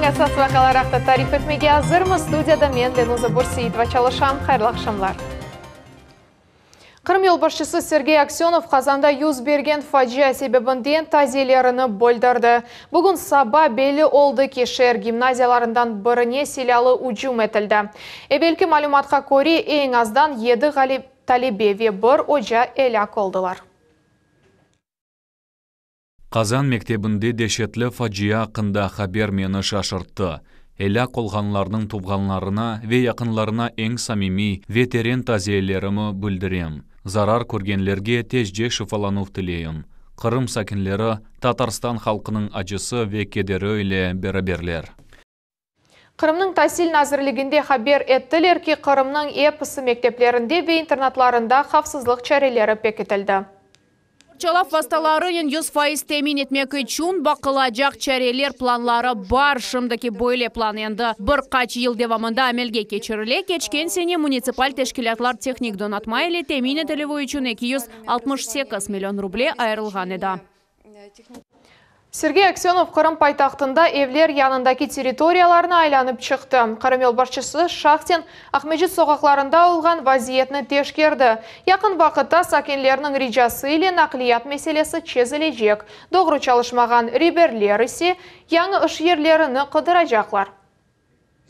Esas vaqialar aqta tarif etmege azırmız. Studiyada men, Lenuza Börseitova, çalışam. Hayırlı aqşamlar. Qırım yolbaşçısı Sergey Aksönov Qazanda yüz bergen facia sebebinden taziyelerini bildirdi. Bugün saba belli oldı ki, şeer gimnaziyalarından birine silâlı ücüm etildi. Evelki malümatqa köre, eñ azdan yedi talebe ve bir oca elâk oldılar. Qazan mektebinde deşetli facia aqqında haber meni şaşırttı. Elâk olğanlarnıñ tuvğanlarına ve yaqınlarına eñ samimiy ve teren taziyelerimi bildirem. Zarar körgenlerge tezce şifalanuv tileyim. Qırım sakinleri Tatarstan halqınıñ acısı ve kederi ile beraberler. Qırımnıñ Tasil nazirliginde haber ettiler ki, Qırımnıñ episi mekteplerinde ve internatlarında havfsızlıq çareleri pekitildi. Qorçalav vastalarınen 100% temin etmek içün baqılacaq çareler planları bar. Şimdiki böyle plan endi bir qaç yıl devamında amelge keçirile. Keçken sene munitsipal teşkilâtlar tehnik donatma ile temin etilüvi içün 268 million ruble ayırılğan edi. Sergey Aksönov Qırım paytahtında evler yanındaki territoriyalarnı aylanıp çıqtı. Qırım yolbaşçısı şahsen Aqmescit soqaqlarında olğan vaziyetni teşkerdi. Yaqın vaqıtta sakinlerniñ ricası ile naqliyat meselesi çezilecek. Doğru çalışmağan reberler ise yañı iş yerlerini qıdıracaqlar.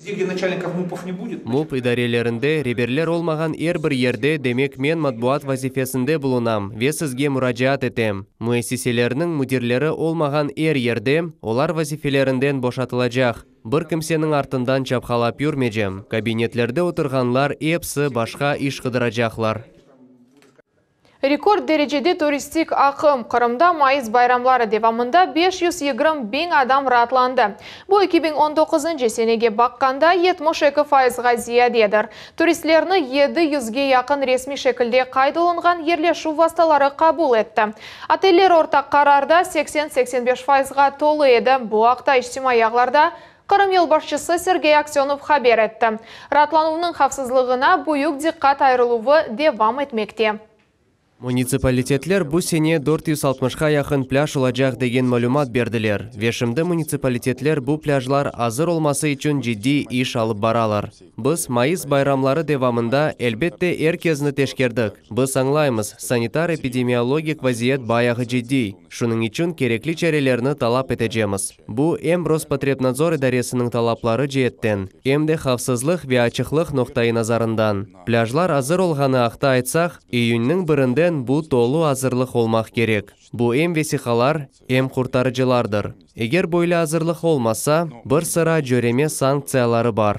Где начальников МУПов не будет. МУП idarelerinde reberler olmağan er bir yerde, demek men matbuat vazifesinde bulunam ve sizge muracaat etem. Müessiselerniñ müdirleri olmağan er yerde olar vazifelerinden boşatılacaq. Bir kimseniñ artından çapqalap yürmeycem. Kabinetlerde oturğanlar episi başqa iş qıdıracaqlar. Rekord derecede turistik aqım. Qırımda mayıs bayramları devamında 520 biñ adam raatlandı. Bu 2019 senege baqqanda 72 fayızğa ziyadedir. Turistlerni 700ge yaqın resmiy şekilde qayd olunğan yerleşüv vastaları qabul etti. Oteller ortaq qararda 80-85 fayızğa tolu edi. Bu aqta içtimaiy ağlarda Qırım yolbaşçısı Sergey Aksönov haber etti. Raatlanuvnıñ havfsızlığına büyük diqqat ayırıluvı devam etmekte. Munitsipalitetler bu sene 460-qa yaqın plâj olacaq degen malümat berdiler ve şimdi munitsipalitetler bu plâjlar azır olması içün ciddiy iş alıp baralar. Biz mayıs bayramları devamında, elbette, er kesni teşkerdik. Biz añlaymız, sanitar-epidemiologik vaziyet bayağı ciddiy, şunıñ içün kerekli çarelerni talap etecemiz. Bu em Rospotrebnadzor idaresiniñ talapları ceetten, em de havfsızlıq ve açıqlıq noqtaiy nazarından. Plâjlar azır olğanı aqta aytsaq, iyünniñ birinden bu tolu azırlıq olmaq kerek. Bu em vesiqalar, em qurtarıcılardır. Eger böyle azırlıq olmasa, bir sıra cöreme sanktsiyaları bar.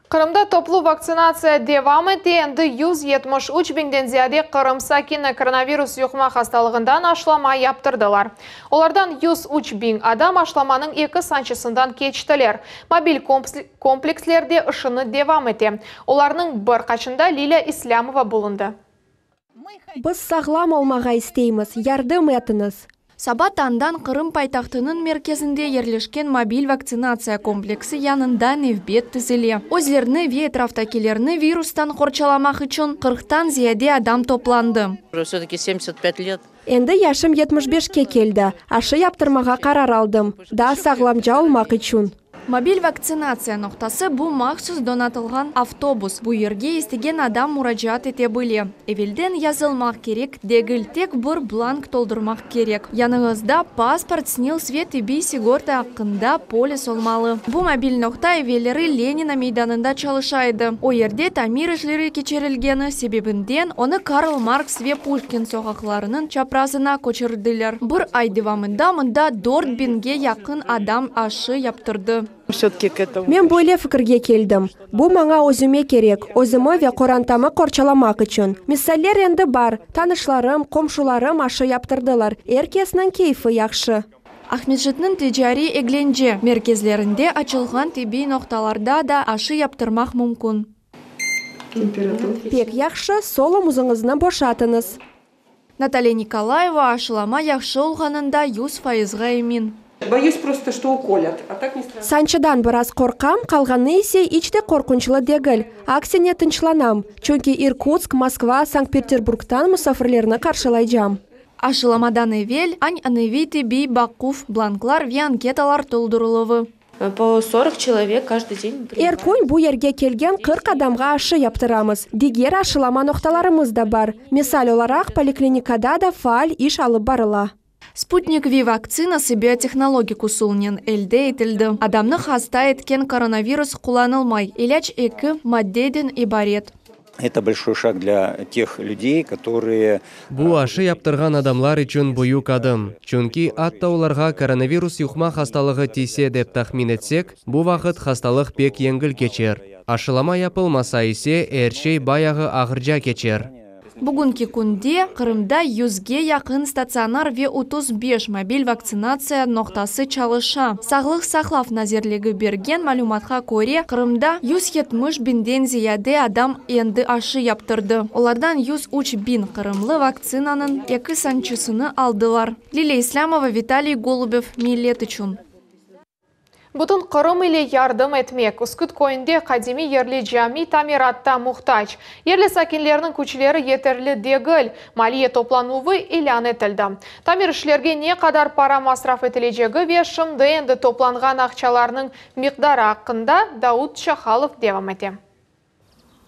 Qırımda toplu vaktsinatsiya devam ete. Endi 173 biñden ziyade Qırım sakini koronavirus yuqma hastalığından aşılama yaptırdılar. Olardan 103 biñ adam aşılamanıñ eki sançısından keçtiler. Mobil kompleksler de işini devam ete. Olarnıñ bir qaçında Lilâ İslâmova bulundı. Biz sağlam olmağa isteymiz, yardım etiñiz! Saba tañdan Qırım paytahtınıñ merkezinde yerleşken mobil vaktsinatsiya kompleksi yanında nevbet tizile. Özlerini ve etraftakilerni virustan qorçalamaq içün 40-tan ziyade adam toplandı. Все-таки 75 лет. Endi yaşım 75-ke keldi. Aşı yaptırmağa qarar aldım. Daa sağlamca olmaq içün. Mobil vaktsinatsiya noqtası bu mahsus donatılğan avtobus. Bu yerge istegen adam muracaat ete bile. Evelden yazılmaq kerek degil, tek bir blank toldurmaq kerek. Yanıñızda pasport, SNİLS ve tibbiy sigorta aqqında polis olmalı. Bu mobil noqta evelleri Lenina meydanında çalışa edi. O yerde tamir işleri keçirilgeni sebebinden onı Karl Marks ve Puşkin soqaqlarınıñ çaprazına köçürdiler. Bir ay devamında mında 4000-ge yaqın adam aşı yaptırdı. Все-таки к этому. Men böyle fikirge keldim. Bu maña özüme kerek, özümi ve qorantamı qorçalamaq içün. Misaller endi bar. Tanışlarım, qomşularım aşı yaptırdılar. Er kesniñ keyfi yahşı. Aqmescitniñ ticariy eglence merkezlerinde açılğan tibbiy noqtalarda da aşı yaptırmaq mümkün. Pek yahşı, sol omuzıñıznı boşatıñız. Natalya Nikolayeva aşılama yahşı olğanında 100%-ğa emin. Боюсь просто, что уколят, а так не страшно. Sançıdan biraz qorqam, qalğanı ise iç de qorqunçlı degil. Aksine tınçlanam. Çünki İrkutsk, Moskva, Sankt-Peterburgtan musafirlerni qarşılaycam. Aşılamadan evel ananeviy tibbiy baquv, blanklar ve anketalar toldurıluvı. Po 40 человек каждый день. Er kün bu yerge kelgen 40 adamğa aşı yaptıramız. Diger aşılama noqtalarımız da bar. Misal olaraq, poliklinikada da faal iş alıp barıla. Sputnik V vaktsinası biotehnologik usulnen elde etildi. Adamnı hasta etken koronavirus qullanılmay. İlâc eki maddeden ibaret. Это большой шаг для тех людей, которые... Bu aşı yaptırğan adamlar içün büyük adım. Çünki atta olarğa koronavirus yuqma hastalığı tiyse dep tahmin etsek, bu vaqıt hastalıq pek yengil keçer. Aşılama yapılmasa ise er şey bayağı ağırca keçer. Bugünki künde Qırımda yüzge yaqın statsionar ve 35 mobil vaktsinatsiya noqtası çalışa. Sağlıq saqlav nazirligi bergen malümatqa köre, Qırımda 170 biñden ziyade adam endi aşı yaptırdı. Olardan 103 biñ qırımlı vaktsinanıñ eki sançısını aldılar. Lilya İslâmova, Vitaliy Golubev, Millet içün. Bütün Qırım ile yardım etmek. Üsküt köyünde qadimiy yerli cami tamiratqa muhtac. Yerli sakinlerniñ küçleri yeterli degil. Maliye toplanuvı ilân etildi. Tamir işlerge ne qadar para masraf etilecegi ve şimdi endi toplanğan aqçalarnıñ miqdarı aqqında Daud Çahalov devam ete.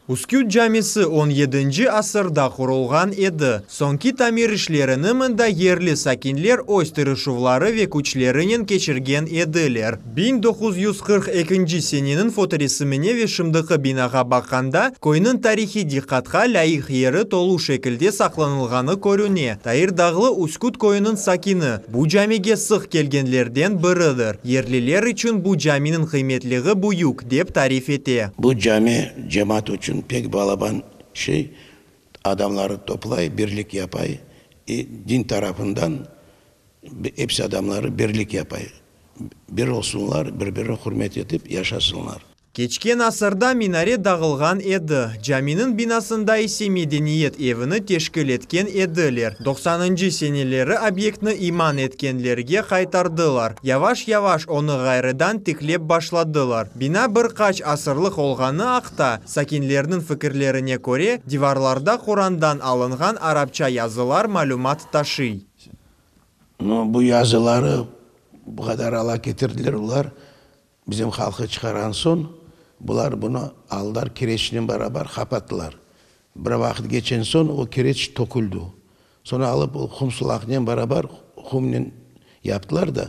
Üsküt camisi 17 asırda qurulğan edi. Soñki tamir işlerini mında yerli sakinler öz tırışuvları ve küçlerinen keçirgen ediler. 1942 seneniñ fotoresimine ve şimdiki binağa baqqanda, köyniñ tarihiy diqqatqa lâyıq yeri tolu şekilde saqlanılğanı körüne. Tair Dağlı Üsküt köyüniñ sakini. Bu camige sıq kelgenlerden biridir. Yerliler içün bu caminiñ qıymetligi büyük, dep tarif ete. Bu cami cemaat içün pek balaban şey, adamları toplay, birlik yapay, din tarafından episi adamları birlik yapay. Bir olsunlar, bir-birini hürmet etip yaşasınlar. Keçken asırda minare dağılğan edi. Caminiñ binasında ise medeniyet evini teşkil etken ediler. 90 seneleri obyektni iman etkenlerge qaytardılar. Yavaş-yavaş onı ğayrıdan tiklep başladılar. Bina bir qaç asırlıq olğanı aqta sakinlerniñ fikirlerine köre divarlarda Qurandan alınğan arapça yazılar malümat taşıy. Ну, bu yazıları bu qadar ala ketirdiler olar. Bizim halqı çıqarğan soñ, bular bunı aldılar kireçnen beraber qapattılar. Bir vaqıt keçken soñ o kireç töküldi. Soñra alıp o qum sılaqnen beraber qumnen yaptılar da,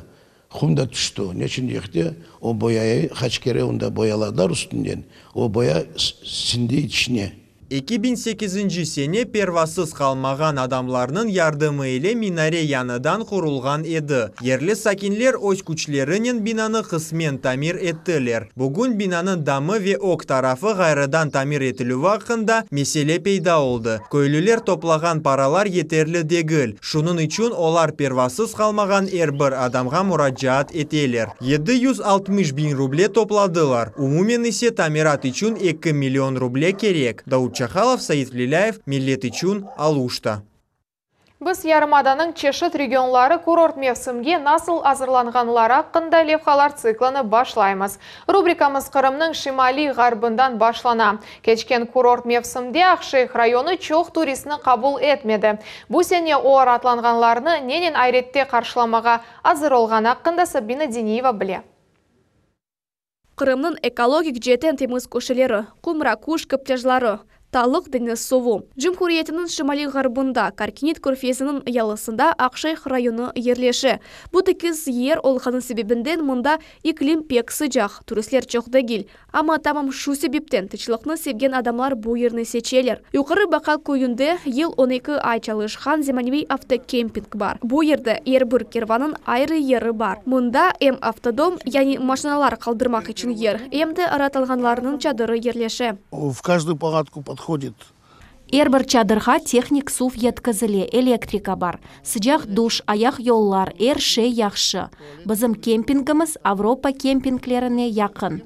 qum da tüşti. Ne içün deyikte, o boyayı qaç kere onda boyaladılar üstünden, o boya siñdi içine. 2008 sene pervasız qalmağan adamlarnıñ yardımı ile minare yañıdan qurulğan edi. Yerli sakinler öz küçlerinen binanı qısmen tamir ettiler. Bugün binanıñ damı ve ög tarafı ğayrıdan tamir etilüvi aqqında mesele peyda oldı. Köylüler toplağan paralar yeterli degil. Şunıñ içün olar pervasız qalmağan er bir adamğa muracaat eteler. 760 biñ ruble topladılar. Umumen ise tamirat içün 2 million ruble kerek. Daud Çahalov, Said Lilâyev, Millet içün, Aluşta. Biz yarımadanıñ çeşit regionları kurort mevsimge nasıl azırlanğanları aqqında levhalar tsiklini başlaymız. Rubrikamız Qırımnıñ şimaliy ğarbından başlana. Keçken kurort mevsimde Aqşeyh rayonı çoq turistni qabul etmedi. Bu sene o raatlanğanlarnı nenen ayrette qarşılamağa azır olğanı aqqında Sabina Diniyeva bile. Qırımnıñ ekologik ceetten temiz köşeleri, Qum-Rakuşka plâjları, Talıq deñiz suvu. Cumhuriyetiniñ şimaliy ğarbında, Karkinit körfeziniñ yalısında Aqşeyh rayonı yerleşe. Bu tekiz yer olğanı sebebinden mında iklim pek sıcaq, turistler çoq degil. Amma tamam şu sebepten tınçlıqnı sevgen adamlar bu yerni seçeler. Yuqarı Baqal köyünde yıl 12 ay çalışqan zemaneviy avtokemping bar. Bu yerde er bir kervannıñ ayrı yeri bar. Mında em avtodom, yani maşinalar qaldırmaq içün yer, em de raatlanğanlarnıñ çadırı yerleşe. В каждую палатку подходит Er bir çadırğa tehnik suv yetkizile, elektrika bar. Sıcaq duş, ayaqyollar, er şey yahşı. Bizim kempingimiz Avropa kempinglerine yaqın.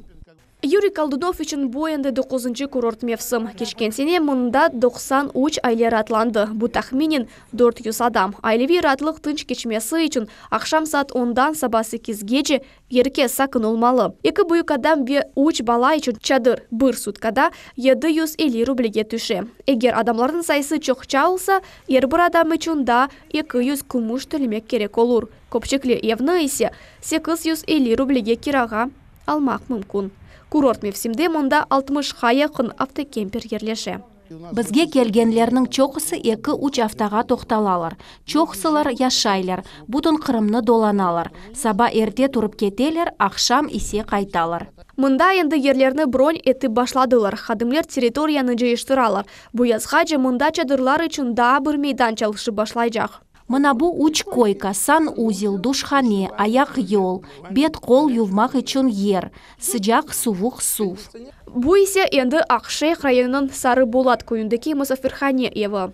Yuriy Koldunov içün bu endi doquzıncı kurort mevsim. Keçken sene mında 93 aile raatlandı, bu tahminen 400 adam. Aileviy raatlıq tınç keçmesi içün aqşam saat ondan saba sekizgece er kes sakin olmalı. Eki büyük adam ve üç bala içün çadır bir sutkada 750 rublege tüşe. Eger adamlarnıñ sayısı çoqça olsa, er bir adam içün daa 200 kümüş tölemek kerek olur. Köpçekli evni ise 850 rublege kirağa almaq mümkün. Kurort mevsimde mında altmışqa yaqın avtokemper yerleşe. Bizge kelgenlerniñ çoqusı eki-üç aftağa toqtalalar. Çoqusılar yaşaylar, bütün Qırımnı dolanalar. Saba erte turıp keteler, aqşam ise qaytalar. Mında endi yerlerni bron etip başladılar, hadimler territoriyanı cıyıştıralar. Bu yazğace mında çadırlar içün daa bir meydan çalışıp başlaycaq. Mına bu üç koyka, sanuzel, duşhane, ayaqyol, bet-qol yuvmaq içün yer, sıcaq-suvuq suv. Bu ise endi Aqşeyh rayonınıñ Sarı Bolat köyündeki musafirhane evi.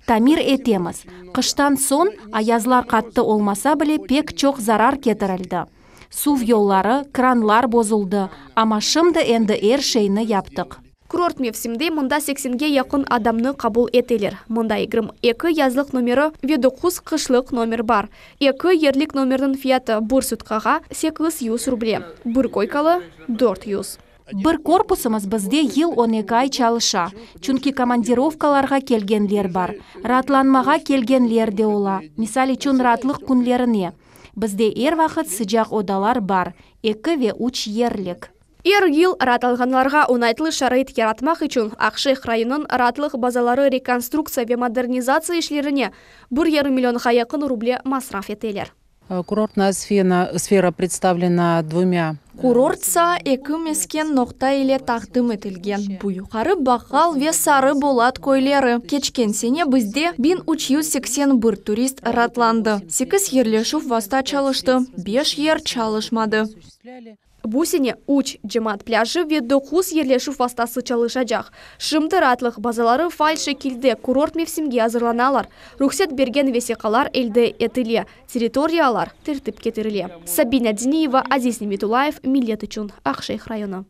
Tamir etemiz. Qıştan soñ, ayazlar qattı olmasa bile, pek çoq zarar ketirildi. Suv yolları, kranlar bozuldı, amma şimdi endi er şeyni yaptıq. Kurort mevsimde mında seksenge yaqın adamnı qabul eteler. Mında 22 yazlıq nomeri ve doquz qışlıq nomer bar. Eki yerlik nomerniñ fiyatı bir sutkağa 800 ruble, bir koykalı, 400. Bir korpusımız bizde yıl on eki ay çalışa, çünki komandirovkalarğa kelgenler bar, raatlanmağa kelgenler de ola, misal içün raatlıq künlerine. Bizde er vaqıt sıcaq odalar bar, eki ve üç yerlik. Er yıl raatlanğanlarğa oñaytlı şarait yaratmaq içün Aqşeyh rayonınıñ raatlıq bazaları rekonstruktsiya ve modernizatsiya işlerine bir yarım millionğa yaqın ruble masraf eteler. Kurortnaya sfera predstavlena dvumya. Kurort saa eki mesken noqta ile taqdim etilgen, bu Yuqarı Baqqal ve Sarı Bolat köyleri. Keçken sene bizde 1381 turist raatlandı. Sekiz yerleşüv vasta çalıştı, beş yer çalışmadı. Bu sene üç cemaat plâjı ve doquz yerleşüv vastası çalışacaq. Şimdi raatlıq bazaları faal şekilde kurort mevsimge azırlanalar, ruhset bergen vesiqalar elde etile, territoriyalar tertip ketirile. Sabina Diniyeva, Aziz Nemetullayev, Millet içün, Aqşeyh rayonı.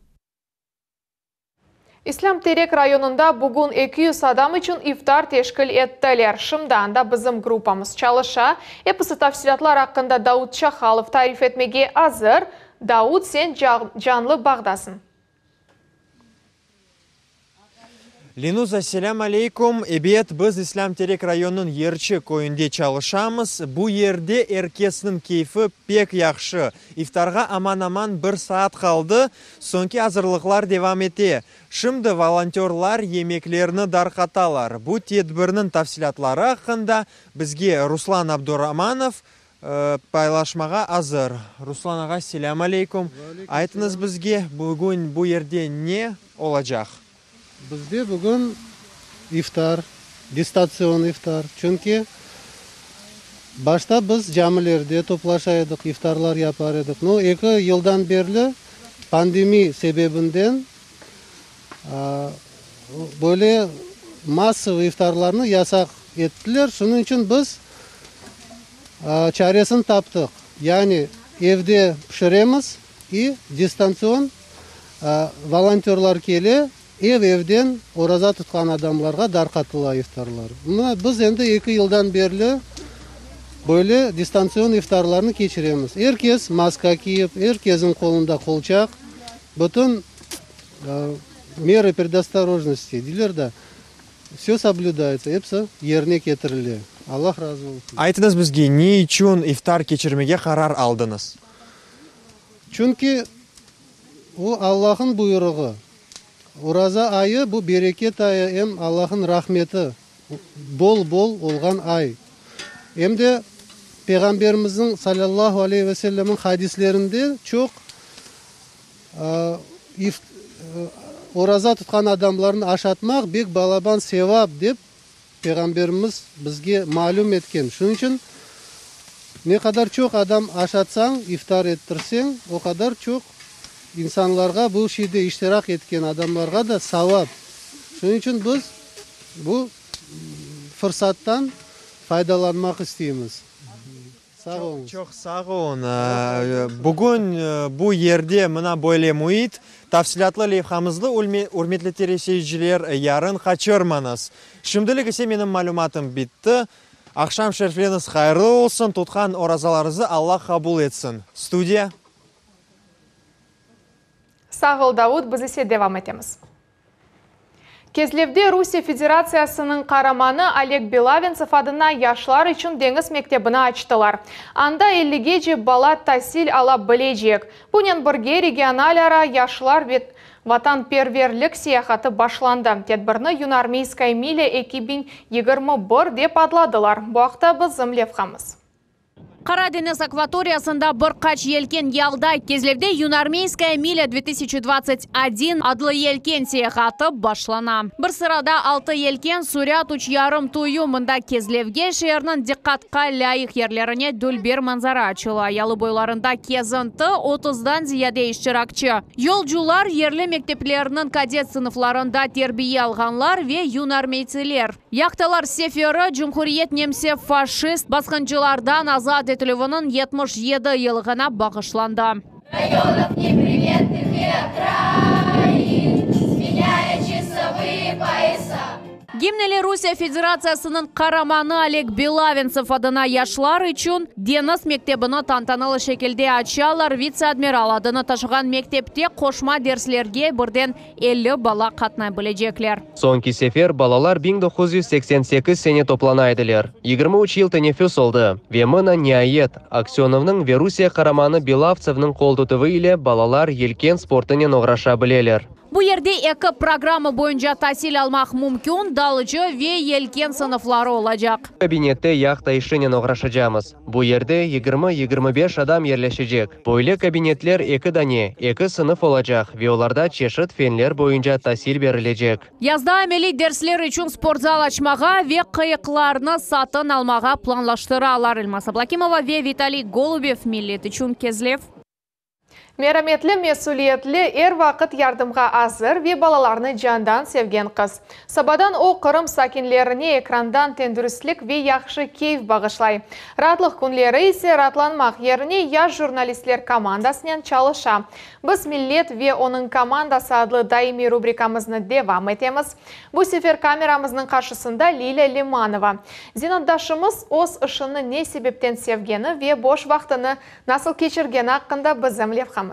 İslâm Terek rayonında bugün 200 adam içün iftar teşkil ettiler. Şimdi anda bizim gruppamız çalışa. Episi tafsilâtlar aqqında Daud Çahalov tarif etmege azır. Daud, sen canlı bağdasıñ. Lenuza, selâm aleyküm. Ebet, biz İslâm Terek rayonınıñ Yerçi köyünde çalışamız. Bu yerde er kesniñ keyfi pek yahşı. İftarğa aman-aman bir saat qaldı. Soñki azırlıqlar devam ete. Şimdi volontörlar yemeklerni darqatalar. Bu tedbirniñ tafsilâtları aqqında bizge Ruslan Abduramanov paylaşmağa azır. Ruslan ağa, selâm aleyküm. Aytıñız bizge, bugün bu yerde ne olacaq? Bizde bugün iftar, distatsion iftar, çünki başta biz camilerde toplaşa edik, iftarlar yapar edik. No, eki yıldan berli pandemi sebebinden böyle massovıy iftarlarnı yasaq ettiler. Şunıñ içün biz çaresini taptıq, yani evde pişiremiz i distantsion volontörlar kele, ev-evden oraza tutqan adamlarğa darqatıla iftarlar. Mına biz endi eki yıldan berli böyle distantsion iftarlarnı keçiremiz. Er kes maska kiyip, er kesniñ qolunda qolçaq, bütün merı predostorojnosti deyler da, vse soblüdayetsâ, episi yerine ketirile. Allah razı olsun. Aytıñız bizge, ne içün iftar keçirmege qarar aldıñız? Çünki o Allah'ın buyruğı. Oraza ayı bu bereket ayı, em Allah'ın rahmeti bol-bol olğan ay. Em de Peyğamberimizniñ salâllahu aleyhi ve sellemniñ hadislerinde çoq oraza tutqan adamlarnı aşatmaq bek balaban sevap dep Peyğamberimiz bizge malüm etken. Şunıñ içün ne qadar çoq adam aşatsañ, iftar ettirseñ, o qadar çoq insanlarğa, bu şeyde iştirak etken adamlarğa da savap. Şunıñ içün biz bu fırsattan faydalanmaq isteymiz. Sağ oluñız. Çoq sağ oluñ. Bugün bu yerde mına böyle müit. Tafsilâtlı levhamızlı, ürmetli teleseyirciler, yarın qaçırmañız. Şimdilik ise menim malümatım bitti. Aqşam şerifleriñiz hayırlı olsun, tutqan orazalarıñızı Alla qabul etsin. Studiya. Sağ ol, Davut, biz ise devam etemiz. Kezlevde Rusiye Federatsiyasınıñ qaramanı Oleg Belaventsev adına yaşlar içün deñiz mektebini açtılar. Anda elligece bala tasil ala bilecek. Bunen birge regionalara yaşlar ve vatanperverlik seyahatı başlandı. Tedbirni Yunarmeyskaya milâ 2021 dep adladılar. Bu aqta bizim levhamız. Qara deñiz akvatoriyasında bir qaç yelken yalday. Kezlevde Yunarmeyskaya milâ 2021 adlı yelken seyahatı başlana. Bir sırada altı yelken, sürat üç yarım tuyu. Mında Kezlevge, şeerniñ diqqatqa lâyıq yerlerine dülber manzara açıla. Yalı boylarında kezinti, otuzdan ziyade iştirakçi. Yolcular, yerli mekteplerniñ kadet sınıflarında terbiye alğanlar ve yunarmeytsiler. Yahtalar seferi, cumhuriyet nemse-faşist basqıncılardan azat etilüviniñ 77 yıllığına bağışlandı. Gimn ile Rusiye Federatsiyasınıñ Qaramanı Oleg Belaventsev adına yaşlar içün deñiz mektebini tantanalı şekilde açalar. Vitse-admiral adını taşığan mektepte qoşma derslerge birden 50 bala qatnay bilecekler. Soñki sefer balalar 1988 sene toplana ediler. 23 yıl teneffüs oldı. Ve mına, niayet, Aksönovnıñ ve Rusiye qaramanı Belavtsevniñ qol tutuvı ile balalar yelken sportınen oğraşa bileler. Bu yerde eki programma boyunca tasil almaq mümkün, dalıcı ve yelken sınıfları olacaq. Kabinette yahta işinen oğraşacamız. Bu yerde yigirmi, 25 adam yerleşecek. Böyle kabinetler eki dane, eki sınıf olacaq ve olarda çeşit fenler boyunca tasil berilecek. Yazda ameliy dersler içün sportzal açmağa ve qıyıqlarnı satın almağa planlaştıralar. Elmaz Ablâkimova ve Vitaliy Golubev, Millet içün Kezlev. Merametli, mesüliyetli, er vaqıt yardımğa azır ve balalarnı candan sevgen qız. Sabadan o, Qırım sakinlerine ekrandan tendüristlik ve yahşı keyf bağışlay. Raatlıq künleri ise raatlanmaq yerine yaş jurnalistler komandasınen çalışa. Biz Millet ve onıñ komandası adlı daimiy rubrikamıznı devam etemiz. Bu sefer kameramıznıñ qarşısında Lilâ Lemanova. Zenaatdaşımız öz işini ne sebepten sevgeni ve boş vaqtını nasıl keçirgeni aqqında bizim levhamız.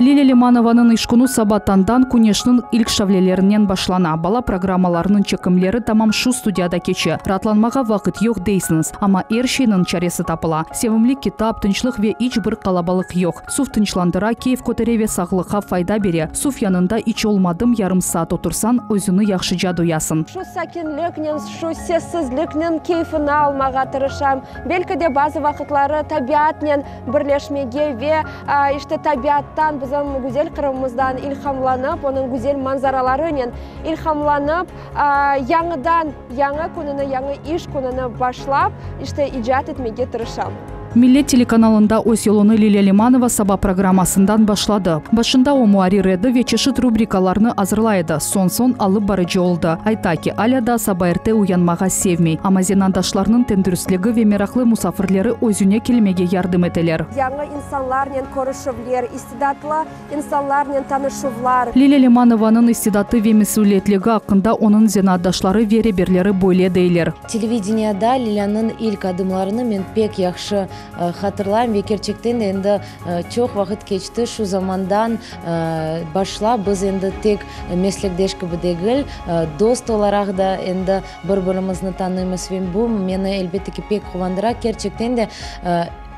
Lilâ Lemanovanıñ iş künü saba tañdan küneşniñ ilk şavlelerinen başlana. Bala programmalarınıñ çekimleri tamam şu studiyada keçe. Raatlanmağa vaqıt yoq deysiñiz, amma er şeyniñ çaresi tapıla. Sevimli kitap, tınçlıq ve iç bir qalabalıq yoq. Suv tınçlandıra, keyf kötere ve sağlıqqa fayda bere. Suv yanında iç olmadım yarım saat otursañ, özüni yahşıca duyasıñ. Şu sakinliknen, şu sessizlikniñ keyfini almağa tırışam. Belki de bazı vaqıtları tabiatnen birleşmege ve, işte, tabiattan, bizim güzel Qırımımızdan ilhamlanıp, onıñ güzel manzaralarınen ilhamlanıp, yañıdan yañı kününi, yañı iş kününi başlap, işte, icat etmege tırışam. Millet telekanalında öz yolunı Lilâ Lemanova saba programmasından başladı. Başında o muarrir edi ve çeşit rubrikalarnı azırlay edi, soñ-soñ alıp barıcı oldı. Ayta ki, alâ daa saba erte uyanmağa sevmey, amma zenaatdaşlarınıñ tendürüstligi ve meraqlı musafirleri özüne kelmege yardım eteler. Yañı insanlarnen körüşüvler, istidatlı insanlarnen tanışuvlar. Lilâ Lemanovanıñ istidatı ve mesüliyetligi aqqında onıñ zenaatdaşları ve reberleri böyle deyler. Televideniyada Lilânıñ ilk adımlarını men pek yahşı hatırlayım ve kerçekten de endi çoq vaqıt keçti, şu zamandan başlap biz endi tek meslekdeş kibi degil, dost olaraq da endi bir-birimizni tanıymız ve bu meni, elbette ki, pek quvandıra. Kerçekten de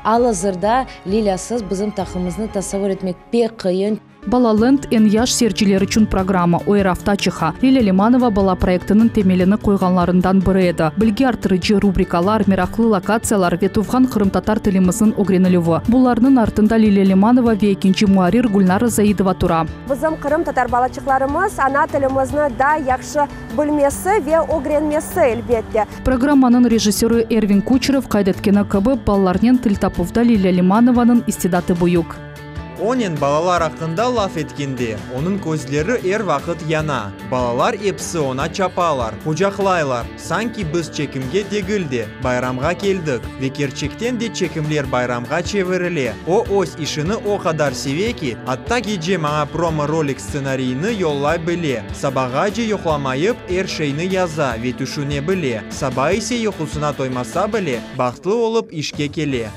al-azırda Lilâsız bizim taqımımıznı tasavvur etmek pek qıyın. Balaland, eñ yaş seyirciler içün programma, o er afta çıqa. Lilâ Lemanova bala proyektiniñ temelini qoyğanlarından biri edi. Bilgi arttırıcı rubrikalar, meraqlı lokatsiyalar ve tuvğan qırımtatar tilimizniñ ögrenilüvi, bularnıñ artında Lilâ Lemanova ve ekinci muarrir Gülnara Zaidova tura. Bizim qırımtatar balaçıqlarımız ana tilimizni daa yahşı bilmesi ve ögrenmesi, elbette. Programmanıñ rejissörı Ervin Kuçerov qayd etkeni kibi, balalarnen til tapuvda Lilâ Lemanovanıñ istidatı büyük. Onen balalar aqqında laf etkende, onıñ közleri er vaqıt yana. Balalar episi oña çapalar, qucaqlaylar, sanki biz çekimge degil de, bayramğa keldik. Ve kerçekten de çekimler bayramğa çevirile. O, öz işini o qadar seve ki, atta gece maña promo-rolik stsenariyini yollay bile. Sabağace yuqlamayıp, er şeyni yaza ve tüşüne bile, saba ise yuqusına toymasa bile, bahtlı olıp işke kele.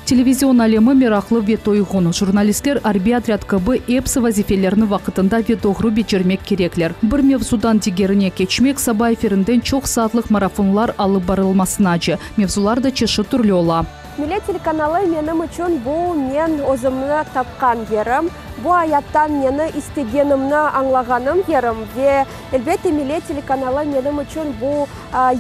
Televizion alemi meraqlı ve toyğun. Jurnalistler arbiy otrâd kibi epsi vazifelerni vaqıtında ve doğru becermek kerekler. Bir mevzudan digerine keçmek saba efirinden çoq saatlıq marafonlar alıp barılmasınace. Mevzular da çeşit türlü ola. Millet telekanalı menim içün bu men özümni tapqan yerim, bu ayattan neni istegenimni añlağanım yerim ve, elbette, Millet telekanalı menim içün bu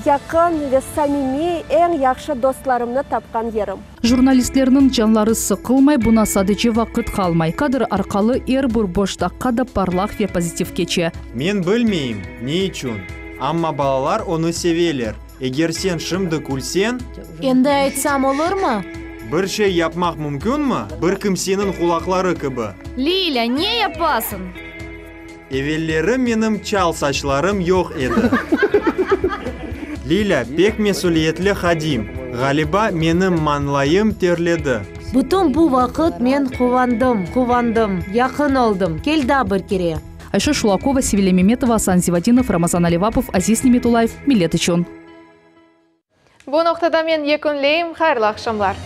yaqın ve samimiy eñ yahşı dostlarımnı tapqan yerim. Jurnalistlerniñ canları sıqılmay, buña sadece vaqıt qalmay. Kadr arqalı er bir boş daqqa da parlaq ve pozitiv keçe. Men bilmeyim, ne içün, amma balalar onı seveler. Eger sen şimdi külseñ. Endi aytsam olurmı? Bir şey yapmaq mümkünmi? Bir kimseniñ qulaqları kibi. Lilâ, ne yapasıñ? Evelleri menim çal saçlarım yoq edi. Lilâ pek mesüliyetli hadim. Ğaliba, menim mañlayım terledi. Bütün bu vaqıt men quvandım, quvandım, yaqın oldım. Kel daa bir kere. Ayşe Şulakova, Sevilâ Memetova, Asan Zivadinov, Ramazan Alivapov, Aziz Nimetullayev, Millet içün. Bu noqtada men yekünleyim, hayırlı aqşamlar.